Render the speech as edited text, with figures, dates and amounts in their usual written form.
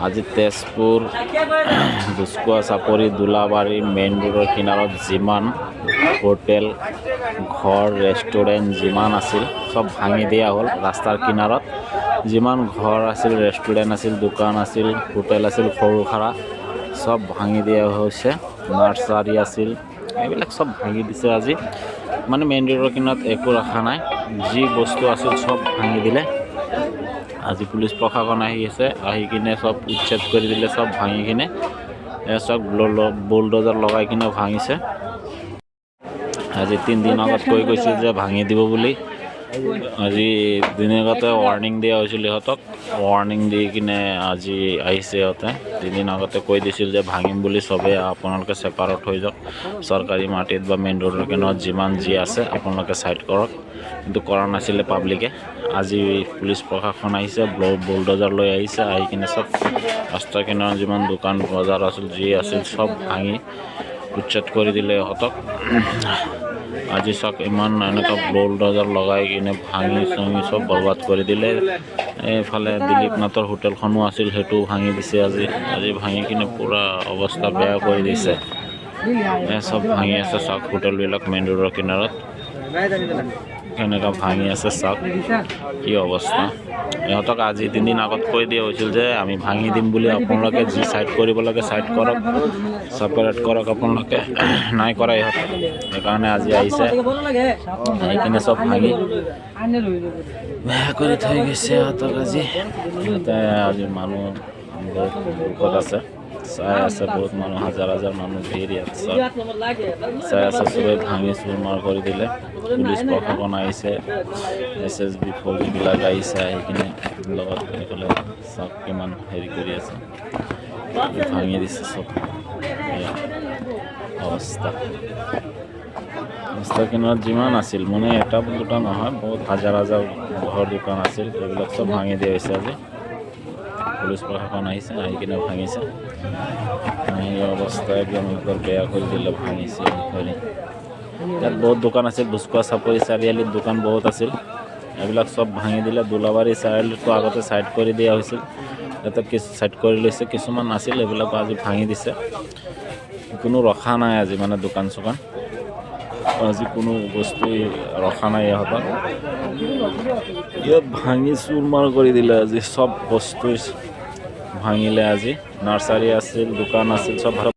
আজি তেজপুৰ দুচকোৱা চাপৰি দোলাবাৰী মেইন ৰোডৰ কিনাৰত যিমান হোটেল, ঘৰ, ৰেষ্টুৰেণ্ট যিমান আছিল, চব ভাঙি দিয়া হ'ল। ৰাস্তাৰ কিনাৰত যিমান ঘৰ আছিল, ৰেষ্টুৰেণ্ট আছিল, দোকান আছিল, হোটেল আছিল, সৰু সুৰা চব ভাঙি দিয়া হৈছে। নাৰ্চাৰী আছিল, এইবিলাক চব ভাঙি দিছে আজি। মানে মেইন ৰোডৰ কিনাৰত একো ৰখা নাই, যি বস্তু আছিল চব ভাঙি দিলে। আজি পুলিচ প্ৰশাসন আহি আছে, আহি কিনে চব উচ্ছেদ কৰি দিলে, চব ভাঙি কিনে। চব বুলডজাৰ লগাই কিনে ভাঙিছে। আজি 3 দিন আগত কৈ গৈছিল যে ভাঙি দিব বুলি। আজি দিন আগতে ৱাৰ্ণিং দিয়া হৈছিল ইহঁতক। ৱাৰ্ণিং দি কিনে আজি আহিছে ইহঁতে। 3 দিন আগতে কৈ দিছিল যে ভাঙিম বুলি, চবেই আপোনালোকে ছেপাৰেট হৈ যাওক। চৰকাৰী মাটিত বা মেইন ৰোডৰ কিনাৰত যিমান যি আছে, আপোনালোকে ছাইড কৰক। কিন্তু কৰা নাছিলে পাব্লিকে। আজি পুলিচ প্ৰশাসন আহিছে, বুলডজাৰ লৈ আহিছে। আহি কিনে চব ৰাস্তাৰ কিনাৰত যিমান দোকান বজাৰ আছিল, যি আছিল, চব ভাঙি উচ্ছেদ কৰি দিলে ইহঁতক। আজি চাওক, ইমান এনেকুৱা বুলডজাৰ লগাই কিনে ভাঙি চাঙি চব বৰবাদ কৰি দিলে। এইফালে দিলীপ নাথৰ হোটেলখনো আছিল, সেইটোও ভাঙি দিছে আজি। আজি ভাঙি কিনে পূৰা অৱস্থা বেয়া কৰি দিছে। এই চব ভাঙি আছে চাওক, হোটেলবিলাক মেইন ৰোডৰ কিনাৰত কেনেকুৱা ভাঙি আছে চাওক, কি অৱস্থা। ইহঁতক আজি 3 দিন আগত কৈ দিয়া হৈছিল যে আমি ভাঙি দিম বুলি, আপোনালোকে যি ছাইড কৰিব লাগে ছাইড কৰক, ছেপাৰেট কৰক আপোনালোকে। নাই কৰা ইহঁতে, সেইকাৰণে আজি আহিছে। আহি কিনে চব ভাঙি বেয়া কৰি থৈ গৈছে ইহঁতক আজি। ইহঁতে আজি মানুহ বহুত দুখত আছে, চাই আছে। বহুত মানুহ, হাজাৰ হাজাৰ মানুহ ভিৰ ইয়াত চব চাই আছে। চবেই ভাঙি চুৰমাৰ কৰি দিলে। পুলিচ প্ৰশাসন আহিছে, এছএছবি ফৌজীবিলাক আহিছে। আহি কিনে লগত এইফালে চাওক, কিমান হেৰি কৰি আছে, ভাঙি দিছে চব। এয়া অৱস্থা। ৰাস্তাৰ কিনাৰত যিমান আছিল, মানে এটা দুটা নহয়, বহুত হাজাৰ হাজাৰ ঘৰ, দোকান আছিল, এইবিলাক চব ভাঙি দিয়া হৈছে। আজি পুলিচ প্ৰশাসন আহিছে, আহি কিনে ভাঙিছে। এই অৱস্থা একদম একবাৰ বেয়া কৰি দিলে, ভাঙিছে কৰি। ইয়াত বহুত দোকান আছিল। দুচকোৱা চাপৰি চাৰিআলিত দোকান বহুত আছিল, এইবিলাক চব ভাঙি দিলে। দোলাবাৰী চাৰিআলিটো আগতে ছাইড কৰি দিয়া হৈছিল, ইয়াতে কিছু ছাইড কৰি লৈছে। কিছুমান নাছিল, এইবিলাকো আজি ভাঙি দিছে। কোনো ৰখা নাই আজি, মানে দোকান চোকান আজি কোনো বস্তুৱেই ৰখা নাই ইহঁতৰ ইয়াত। ভাঙি চুৰমাৰ কৰি দিলে আজি, চব বস্তুৱেই ভাঙিলে আজি। নাৰ্চাৰী আছিল, দোকান আছিল, চব।